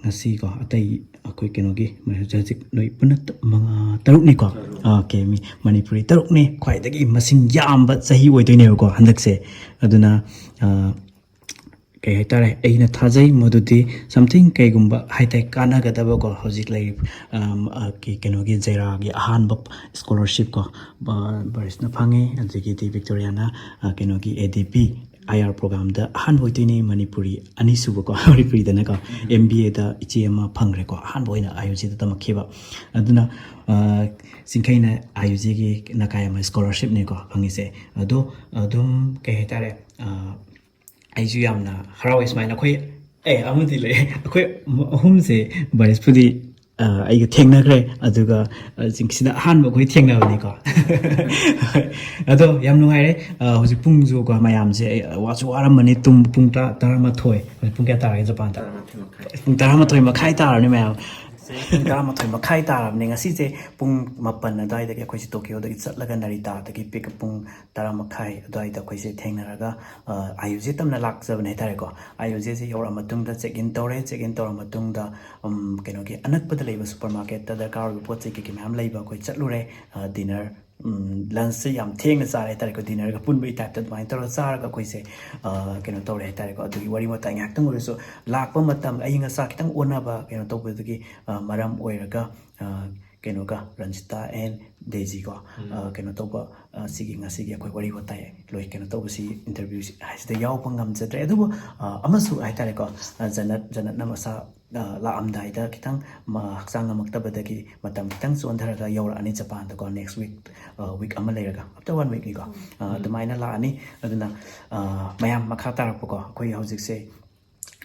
ꯉꯁꯤꯀꯣ, ꯑꯇꯩ ꯑꯩꯈꯣꯏ ꯀꯩꯅꯣꯒꯤ ꯍꯧꯖꯤꯛ ꯍꯧꯖꯤꯛ ꯅꯣꯏ ꯄꯨꯟꯅ ꯇ-, ꯃꯉꯥ, ꯇꯔꯨꯛꯅꯤꯀꯣ? ꯇꯔꯨꯛ꯫ ꯑꯣꯀꯦ, ꯃꯤ ꯃꯅꯤꯄꯨꯔꯤ ꯇꯔꯨꯛꯅꯤ, ꯈ꯭ꯋꯥꯏꯗꯒꯤ ꯃꯁꯤꯡ ꯌꯥꯝꯕ ꯆꯍꯤ ꯑꯣꯏꯗꯣꯏꯅꯦꯕꯀꯣ ꯍꯟꯗꯛꯁꯦ꯫ ꯑꯗꯨꯅ, ꯑ, ꯀꯩ ꯍꯥꯏꯇꯥꯔꯦ, ꯑꯩꯅ ꯊꯥꯖꯩ ꯃꯗꯨꯗꯤ something ꯀꯩꯒꯨꯝꯕ ꯍꯥꯏꯇꯥꯔꯦ, ꯀꯥꯟꯅꯒꯗꯕꯀꯣ, ꯍꯧꯖꯤꯛ ꯂꯩꯔꯤꯕ, ꯑꯝ, ꯑ, ꯀꯤ-, ꯀꯩꯅꯣꯒꯤ ꯖꯩꯔꯥꯒꯤ ꯑꯍꯥꯟꯕ ꯁ꯭ꯀꯣꯂꯔꯁꯤꯞ ꯀꯣ, ꯕ-, ꯕꯔꯤꯁꯅ ꯐꯪꯉꯤ, ꯑꯗꯒꯤꯗꯤ ꯕꯤꯛꯇꯣꯔꯤꯌꯥꯅ, ꯑ, ꯀꯩꯅꯣꯒꯤ ꯑꯦ ꯗꯤ ꯄꯤ ꯑꯥꯏ ꯑꯥꯔ ꯄ꯭ꯔꯣꯒꯥꯝꯗ ꯑꯍꯥꯟꯕ ꯑꯣꯏꯗꯣꯏꯅꯤ, ꯃꯅꯤꯄꯨꯔꯤ ꯑꯅꯤꯁꯨꯕꯀꯣ, ꯃꯅꯤꯄꯨꯔꯤꯗꯅꯀꯣ, ꯑꯦꯝ ꯕꯤ ꯑꯦꯗ ꯏꯆꯦ ꯑꯃ ꯐꯪꯈ꯭ꯔꯦꯀꯣ, ꯑꯍꯥꯟꯕ ꯑꯣꯏꯅ ꯑꯥꯏ ꯌꯨ ꯖꯤꯗ ꯇꯝꯃꯛꯈꯤꯕ꯫ ꯑꯗꯨꯅ, ꯑ, ꯆꯤꯡꯈꯩꯅ ꯑꯥꯏ ꯌꯨ ꯖꯤꯒꯤ ꯅꯀꯥꯏ ꯑꯃ ꯁ꯭ꯀꯣꯂꯔꯁꯤꯞꯅꯤꯀꯣ ꯐꯪꯉꯤꯁꯦ꯫ ꯑꯗꯣ ꯑꯗꯨꯝ ꯀꯩ ꯍꯥꯏꯇꯥꯔꯦ, ꯑ, ꯑꯩꯁꯨ ꯌꯥꯝꯅ ꯍꯔꯥꯎꯋꯦ ꯁꯨꯃꯥꯏꯅ ꯑꯩꯈꯣꯏ, ꯑꯦ, ꯑꯃꯗꯤ ꯂꯩ꯫ ꯑꯩꯈꯣꯏ ꯑꯍꯨꯝꯁꯦ ꯕꯔꯤꯁꯄꯨꯗꯤ, ꯑ, ꯑꯩꯒ ꯊꯦꯡꯅꯈ꯭ꯔꯦ, ꯑꯗꯨꯒ, ꯑ, ꯁꯤꯗ ꯑꯍꯥꯟꯕ ꯑꯩꯈꯣꯏ ꯊꯦꯡꯅꯕꯅꯤꯀꯣ꯫ ꯑꯗꯣ ꯌꯥꯝ ꯅꯨꯡꯉꯥꯏꯔꯦ꯫ ꯑ, ꯍꯧꯖꯤꯛ ꯄꯨꯡꯁꯨꯀꯣ ꯃꯌꯥꯝꯁꯦ, ꯑꯩ ꯋꯥꯁꯨ ꯋꯥꯔꯝꯃꯅꯤ, ꯇꯨꯝ-, ꯄꯨꯡ ꯇꯔꯥ, ꯇꯔꯥꯃꯥꯊꯣꯏ, ꯍꯧꯖꯤꯛ ꯄꯨꯡ ꯀꯌꯥ ꯇꯥꯔꯒꯦ ꯖꯄꯥꯟꯗ? ꯇꯔꯥꯃꯥꯊꯣꯏ ꯃꯈꯥꯏ꯫ ꯄꯨꯡ ꯇꯔꯥꯃꯥꯊꯣꯏ ꯃꯈꯥꯏ ꯇꯥꯔꯅꯤ ꯃꯌꯥꯝ꯫ ꯄꯨꯡ ꯇꯔꯥꯃꯥꯊꯣꯏ ꯃꯈꯥꯏ ꯇꯥꯔꯕꯅꯦ꯫ ꯉꯁꯤꯁꯦ ꯄꯨꯡ ꯃꯥꯄꯟ ꯑꯗꯨꯋꯥꯏꯗꯒꯤ ꯑꯩꯈꯣꯏꯁꯦ ꯇꯣꯀꯤꯌꯣꯗꯒꯤ ꯆꯠꯂꯒ ꯅꯥꯔꯤꯇꯥꯗꯒꯤ ꯄꯤꯛ ꯄꯨꯡ ꯇꯔꯥ ꯃꯈꯥꯏ ꯑꯗꯨꯋꯥꯏꯗ ꯑꯩꯈꯣꯏꯁꯦ ꯊꯦꯡꯅꯔꯒ, ꯑ, ꯑꯥꯏꯌꯨꯁꯦ ꯇꯝꯅ ꯂꯥꯛꯆꯕꯅꯦ ꯍꯥꯏꯇꯥꯔꯦꯀꯣ꯫ ꯑꯥꯏꯌꯨꯁꯦꯁꯦ ꯌꯧꯔꯛꯑ ꯃꯇꯨꯡꯗ, ꯆꯦꯛ ꯏꯟ ꯇꯧꯔꯦ꯫ ꯆꯦꯛ ꯏꯟ ꯇꯧꯔ ꯃꯇꯨꯡꯗ, ꯎꯝ, ꯀꯩꯅꯣꯒꯤ ꯑꯅꯛꯄꯗ ꯂꯩꯕ ꯁꯨꯄꯔ ꯃꯥꯔꯀꯦꯠꯇ ꯗꯔꯀꯥꯔ ꯑꯣꯏꯕ ꯄꯣꯠ ꯆꯩ ꯀꯩꯀꯩ ꯃꯌꯥꯝ ꯂꯩꯕ ꯑꯩꯈꯣꯏ ꯆꯠꯂꯨꯔꯦ꯫ ꯑ, ꯗꯤꯅꯔ, ꯎꯝ, ꯂꯟꯁꯁꯦ ꯌꯥꯝ ꯊꯦꯡꯅ ꯆꯥꯔꯦ ꯍꯥꯏꯇꯥꯔꯦꯀꯣ꯫ ꯗꯤꯅꯔꯒ ꯄꯨꯟꯕꯒꯤ ꯇꯥꯏꯞꯇ ꯑꯗꯨꯃꯥꯏꯅ ꯇꯧꯔꯒ ꯆꯥꯔꯒ ꯑꯩꯈꯣꯏꯁꯦ, ꯑ, ꯀꯩꯅꯣ ꯇꯧꯔꯦ ꯍꯥꯏꯇꯥꯔꯦꯀꯣ꯫ ꯑꯗꯨꯒꯤ ꯋꯥꯔꯤ ꯋꯥꯇꯥꯏ ꯉꯥꯏꯍꯥꯛꯇꯪ ꯑꯣꯏꯔꯁꯨ, ꯂꯥꯛꯄ ꯃꯇꯝ ꯑꯏꯪ ꯑꯁꯥ ꯈꯤꯇꯪ ꯑꯣꯟꯅꯕ ꯀꯩꯅꯣ ꯇꯧꯕꯗꯒꯤ, ꯑ, ꯃꯔꯝ ꯑꯣꯏꯔꯒ, ꯑ, ꯀꯩꯅꯣꯒ ꯔꯟꯖꯤꯇꯥ and ꯗꯦꯖꯤꯀꯣ, ꯎꯝ꯫ ꯑ, ꯀꯩꯅꯣ ꯇꯧꯕ, ꯑ, ꯁꯤꯒꯤ ꯉꯁꯤꯒꯤ ꯑꯩꯈꯣꯏ ꯋꯥꯔꯤ ꯋꯥꯇꯥꯏ ꯂꯣꯏ ꯀꯩꯅꯣ ꯇꯧꯕꯁꯤ, ꯏꯟꯇꯔꯚ꯭ꯌꯨꯁꯤ ꯍꯥꯏꯁꯤꯗ ꯌꯥꯎꯕ ꯉꯝꯖꯗ꯭ꯔꯦ꯫ ꯑꯗꯨꯕꯨ, ꯑ, ꯑꯃꯁꯨ ꯍꯥꯏꯇꯥꯔꯦꯀꯣ, ꯑ, ꯖꯅꯠ, ꯖꯅꯠꯅ ꯃꯁꯥ, ꯑ, ꯂꯥꯛꯑꯝꯗꯥꯏꯗ ꯈꯤꯇꯪ ꯃ-, ꯍꯛꯆꯥꯡ ꯉꯝꯃꯛꯇꯕꯗꯒꯤ ꯃꯇꯝ ꯈꯤꯇꯪ ꯆꯣꯟꯊꯔꯒ ꯌꯧꯔꯛꯑꯅꯤ ꯖꯄꯥꯟꯗꯀꯣ꯫ Next week, ꯑ, week ꯑꯃ ꯂꯩꯔꯒ, after one weekꯅꯤꯀꯣ꯫ ꯎꯝ꯫ ꯑ, ꯎꯝ꯫ ꯑꯗꯨꯃꯥꯏꯅ ꯂꯥꯛꯑꯅꯤ꯫ ꯑꯗꯨꯅ, ꯑ, ꯃꯌꯥꯝ ꯃꯈꯥ ꯇꯥꯔꯛꯄꯀꯣ, ꯑꯩꯈꯣꯏ ꯍꯧꯖꯤꯛꯁꯦ,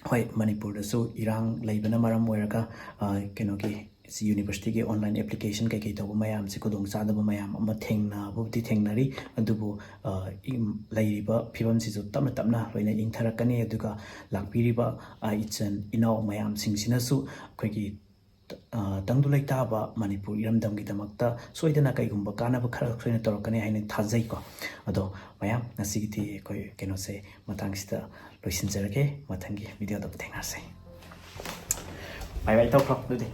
ꯍꯣꯏ, ꯃꯅꯤꯄꯨꯔꯗꯁꯨ ꯏꯔꯥꯡ ꯂꯩꯕꯅ ꯃꯔꯝ ꯑꯣꯏꯔꯒ, ꯑ, ꯀꯩꯅꯣꯒꯤ, ꯁꯤ ꯌꯨꯅꯤꯚꯔꯁꯤꯇꯤꯒꯤ online application ꯀꯩꯀꯩ ꯇꯧꯕ ꯃꯌꯥꯝꯁꯤ ꯈꯨꯗꯣꯡꯆꯥꯗꯕ ꯃꯌꯥꯝ ꯑꯃ ꯊꯦꯡꯅꯕꯕꯨꯗꯤ ꯊꯦꯡꯅꯔꯤ꯫ ꯑꯗꯨꯕꯨ, ꯑ, ꯏ-, ꯂꯩꯔꯤꯕ ꯐꯤꯕꯝꯁꯤꯁꯨ ꯇꯞꯅ ꯇꯞꯅ ꯂꯣꯏꯅ ꯏꯪꯊꯔꯛꯀꯅꯤ꯫ ꯑꯗꯨꯒ ꯂꯥꯛꯄꯤꯔꯤꯕ, ꯑ, ꯏꯆꯟ ꯏꯅꯥꯎ ꯃꯌꯥꯝꯁꯤꯡꯁꯤꯅꯁꯨ ꯑꯩꯈꯣꯏꯒꯤ, ꯑ, ꯇꯪꯗꯨ ꯂꯩꯇꯥꯕ ꯃꯅꯤꯄꯨꯔ ꯏꯔꯝꯗꯝꯒꯤꯗꯃꯛꯇ ꯁꯣꯏꯗꯅ ꯀꯩꯒꯨꯝꯕ ꯀꯥꯟꯅꯕ ꯈꯔ ꯁꯣꯏꯅ ꯇꯧꯔꯛꯀꯅꯤ ꯍꯥꯏꯅ ꯊꯥꯖꯩꯀꯣ꯫ ꯑꯗꯣ ꯃꯌꯥꯝ, ꯉꯁꯤꯒꯤꯗꯤ ꯑꯩꯈꯣꯏ ꯀꯩꯅꯣꯁꯦ ꯃꯇꯥꯡꯁꯤꯗ ꯂꯣꯏꯁꯤꯟꯖꯔꯒꯦ꯫ ꯃꯊꯪꯒꯤ ꯚꯤꯗꯤꯑꯣꯗ ꯑꯃꯨꯛ ꯊꯦꯡꯅꯔꯁꯦ꯫ Bye bye ꯇꯧꯈ꯭ꯔꯣ ꯑꯗꯨꯗꯤ꯫